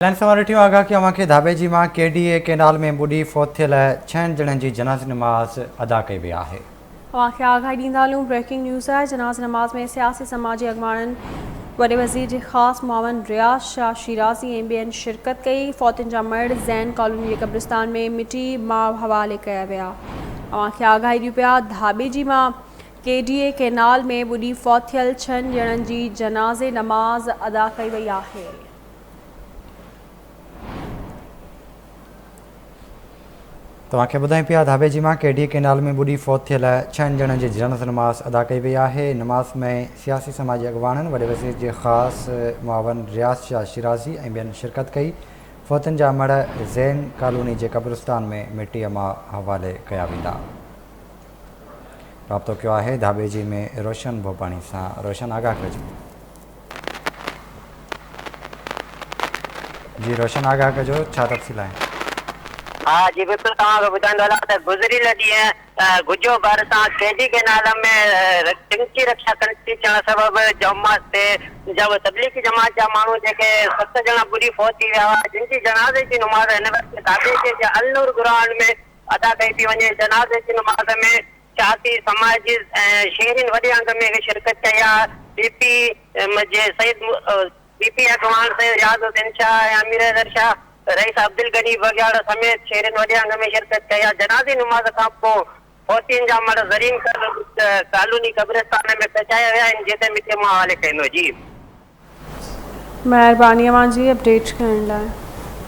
Line سوال ڏٺيون آگاهه ڪيو اوهان کي ڌاٻيجي مان ڪي ڊي اي ڪينال ۾ ٻڏي فوت ٿيل ڇهن ڄڻن جي جنازي نماز ادا ڪئي وئي آهي. اوهان کي آگاهي ڏيندا هلون بريڪنگ نيوز آهي جنازي نماز ۾ سياسي سماجي اڳواڻن وڏي وزير جي خاص معاون رياض شاهه شيرازي ۽ ٻين شرڪت ڪئي فوتين جا مڙهه زين ڪالوني جي قبرستان ۾ مٽي ماء حوالي ڪيا ويا اوهان کي آگاهي ڏيون پيا ڌاٻيجي مان ڪي ڊي اي ڪينال ۾ ٻڏي فوت ٿيل ڇهن ڄڻن جي جنازي نماز ادا ڪئي وئي آهي. توهان کي ٻڌايون پيا ڌاٻيجي مان ڪي ڊي ڪينال ۾ ٻڏي فوت ٿيل ڇهن ڄڻن جي جنازه نماز ادا ڪئي وئي آهي نماز ۾ سياسي سماجي اڳواڻن وڏي وزير جي خاص معاون رياض شاهه شيرازي ۽ ٻين شرڪت ڪئي فوتين جا مڙهه زين ڪالوني جي قبرستان ۾ مٽيء ماء حوالي ڪيا ويندا رابطو ڪيو آهي ڌاٻيجي ۾ روشن ڀوپاڻي سان روشن آگاهه ڪجو. جي روشن آگاهه ڪجو ڇا تفصيل آهن. ها جي بلڪل توهان کي ٻڌائيندو هلان ته گذريل ڏينهن گجو ڀرسان ڪي ڊي ڪينال ۾ ٽنڪي رڪشا ڪنٽي ٿيڻ سبب جماعت تي تبليغي جماعت جا ماڻهو جيڪي ست ڄڻا ٻڏي فوت ٿي ويا هئا جن جي جنازي جي نماز هن وقت ڌاٻيجي جي النور گرائونڊ ۾ ادا ڪئي پئي وڃي جنازي جي نماز ۾ سياسي، سماجي ۽ شهرين وڏي انگ ۾ شرڪت ڪئي آهي. پي پي جي سيد پي پي اڳواڻ سيد رياض حسين شاهه ۽ امير حيدر شاهه، رئيس عبدالغني بگهياڙ سميت شهرين وڏي انگ ۾ شرڪت ڪئي آهي. جنازي نماز کان پوء فوتين جا مڙهه زرين ڪالوني قبرستان ۾ پهچايا ويا آهن جتي مٽي ماء حوالي ڪيو ويندو. جي. مهرباني اوهان جي اپڊيٽ ڪرڻ لاء.